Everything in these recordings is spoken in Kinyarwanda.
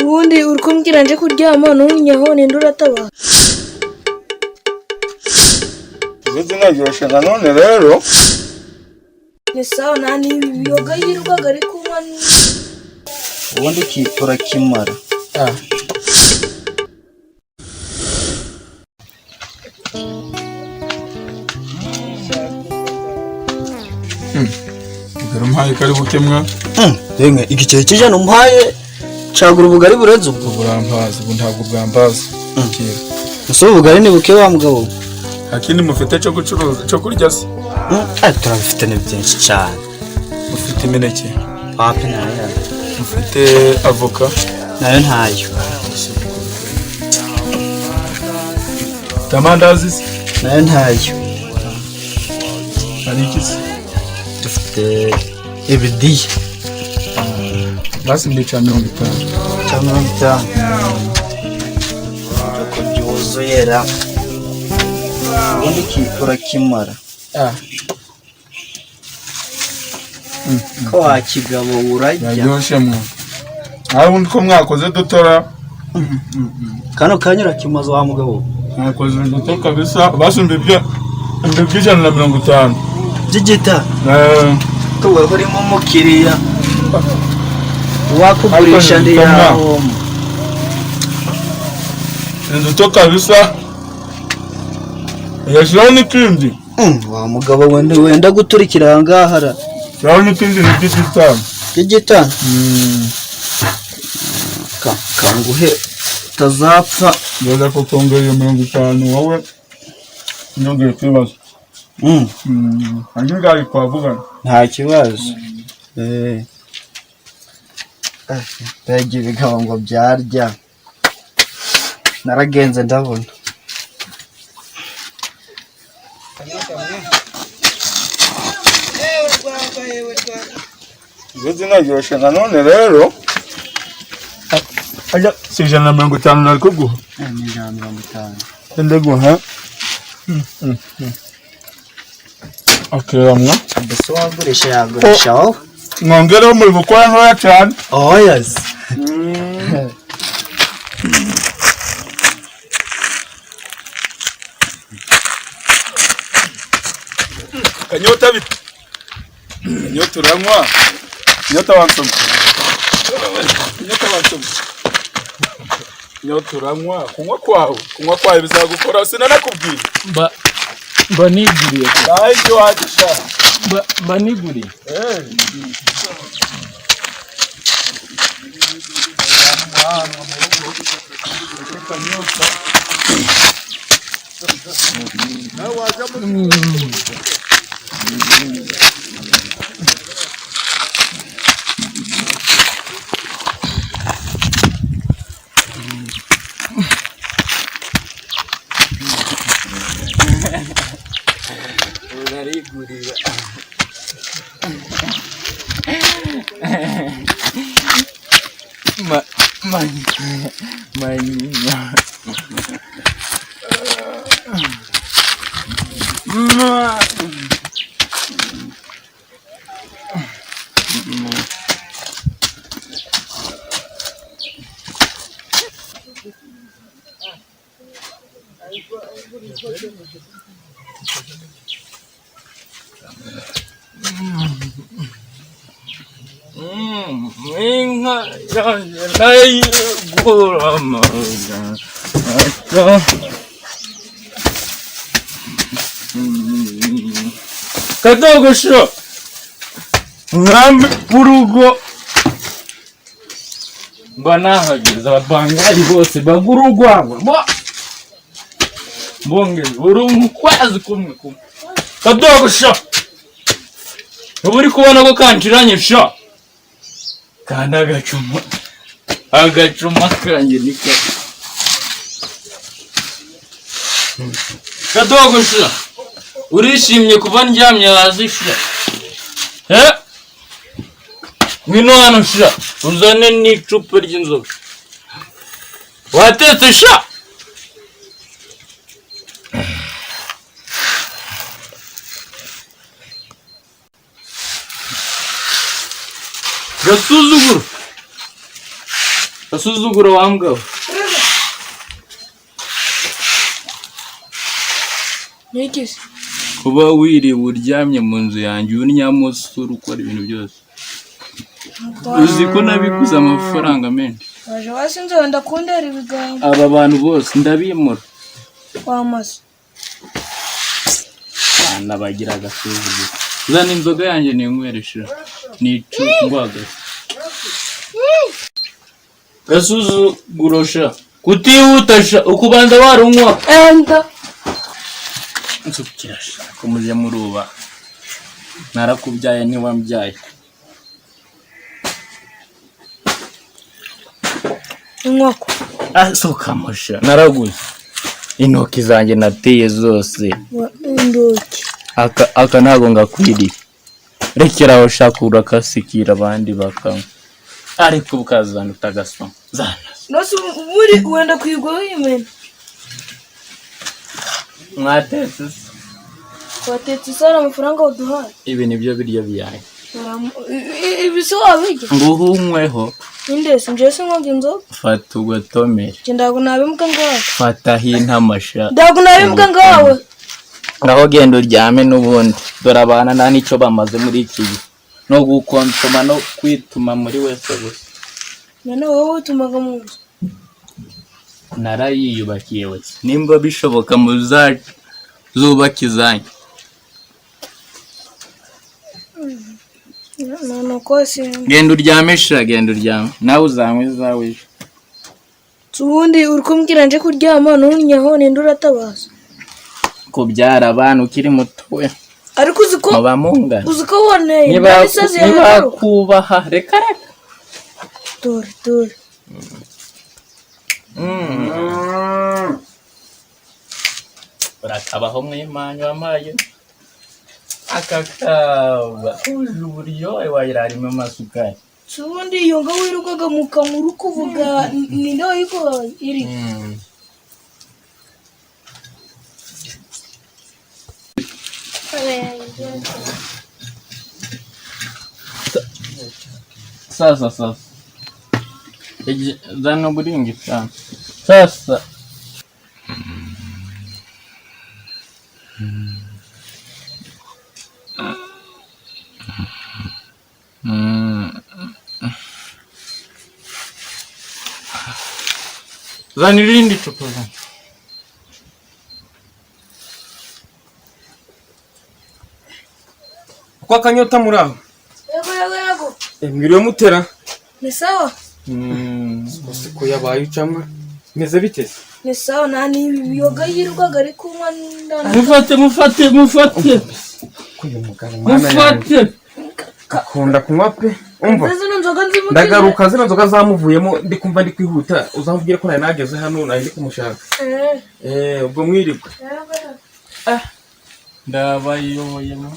Ubundi uri kumbwira nje kuryama ntunnyaho, ninde uratabara? Ubuze naryoshye nanone rero. Ni sawa, nta n'ibi biyoga yirirwaga ari kunywa. Ubundi urakimara. Ubugari umpaye kari buke mwa. Rimwe igiceri cy'ijana umpaye cagura ubugari burenze ubwo. Burambaza ubu, ntabwo bwambaza. Kera. Ese ubugari ni buke wa mugabo we? Nta kindi mufite cyo gucuruza, cyo kurya se? Ariko turabifite, ni byinshi cyane. Mufite imineke? Wapi, ntayo. Mufite avoka? Nayo ntayo. Mufite amandazi se? Nayo ntayo. Hari iki se? Dufite ibidiya. Basi mbica 50. Cya 50 ko byuzuye ra? Ubundi urakimara. Ko wa kigabo urarya. Yaryoshye mwa. Nawe ubundi ko mwakoze dutora. Kano kanya urakimaza wa mugabo we. Mwakoze duto kabisa. Basi mbibye 150. By'igita? Eh. Tuwe urimo umukiriya wakugurisha. Ariko Ndi ni bitoma. yahomba. Ni duto kabisa. Yashyiraho n'ikindi. Wa mugabo wenda guturikira aha ngaha ra. Shyiraho n'ikindi, ni by'igitanu. By'igita? Kanguhe utazapfa. Ngeza ko kongera iyo 50, wowe ntugire ikibazo. Hanyuma ngaho twavugana. Nta kibazo. Ah, mbega ibigabo ngo byarya, naragenze ndabona. Ubuze naryoshye nanone rero. Ajya si 150 nari kuguha? Ni 150. Ndaguha. Akira mwa. Mbese uwagurisha yagurisha wowe. Mwongereho, muri gukora ntoya cyane. Oh yes. Kanyota bite? Kanyota uranywa? Kanyota wansoma? Kanyota wansoma? Kanyota uranywa? Kunywa kwawe bizagukora, sinanakubwiye. Mba niguriye. Nawe ibyo wagisha. Mba niguriye. Eh. Urarigurira. Ma ma manyinya. Ma. Inka yanjye nayiguramaga. Kadogosho, mwami w'urugo, mba nahageze, ababangali bose bagura urwagwa mbongeye buri mu kwezi kumwe kumwe. Kadogosho, uba uri kubona ko kanshiranye sha, kandi agacuma kanjye ni kabi. Kadogosho, urishimye kuva ndyamye hasi sha? Eh, ngwino hano sha, uzane n'icupa ry'inzoga watetse sha. Gasuzuguro. Gasuzuguro wa mbwa we. Niki se? Kuba wiriwe uryamye mu nzu yanjye unyamusura ukora ibintu byose. Uzi ko nabiguze amafaranga menshi. Waje wasinze wenda kundera ibigambo. Aba bantu bose ndabimura. Wamaze. Bana bagira agasuzuguro. Zana inzoga yanjye ninywere sha. Nicu ngwagase. Gasuzuguro sha. Kutihuta sha ukubanza warunywa. Enda. Nsukira sha ko muje muruba. Narakubyaye ntiwambyaye. Inkoko. Asuka musha naraguze. Intoki zanjye nateye zose. Indoki. Aka ntago ngakwiriye. Rekera aho shaka urakasikira abandi bakanywa. Ariko ukazana utagasoma. Zana. Nose buri wenda kwigwa wimena. Mwatetse se? Watetse isara amafaranga waduhaye. Ibi nibyo biryo byanjye. Ibi se wabirya? Nguhunyweho. Indese njye sinywaga inzoga. Fata ugotomere. Njye ntabwo nabimbwa ngawe. Fata hintamasha. Ntabwo nabimbwa ngawe. Ngaho genda uryame n'ubundi. Dore abana nta n'icyo bamaze muri iki gihe. No gukonsoma no kwituma muri wese gusa. None wowe witumaga mu nzu. Narayiyubakiye wese. Nimba bishoboka muzubake izanyu. None ko sinzi. Genda uryame sha, genda uryame. Nawe uzanywe izawe ejo. Ubundi uri kumbwira nje kuryama ntunyaho ninde uratabaza. Kubyara abana ukiri muto we. Ariko uzi ko Muba mungana. uzi ko woneye imisozi Niba kubaha reka reka. Dore dore. Urakabaho mwimanyi wamaye. Akakaba uje uburyohe wayirarimo amasukari. Ubundi iyo nga wirirwaga mu kanwa uri kuvuga ninde wayiguhaye iri. Sasa sasa. Zana uburingi cyane. Sasa. Zana irindi cupa zana. Uko akanyota muri aho? Yego yego yego. Mwiriwe mutera? Ni sawa. Ese ko yabaye ucamwa? Meze bite se? Ni sawa nta n'ibiyoga yirirwaga ari kunywa ndana. Mufate mufate mufate. Kuyu mugabo mwana yanjye. Mufate. Akunda kunywa pe. Umva. Zino nzoga nzimukije. Ndagaruka zino nzoga zamuvuyemo ndi kumva ndi kwihuta uzamubwire ko nari nageze hano nari ndi kumushaka. Ubwo mwirirwe. Ndabayoboye mu.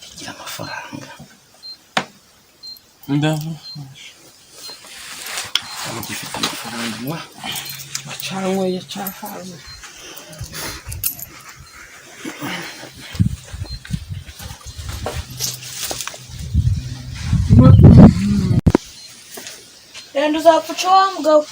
Igira amafaranga. Ndabafasha. Gifite amafaranga mwa. Wacanyweye cyahaze. Renda uzapfa uca wa mugabo.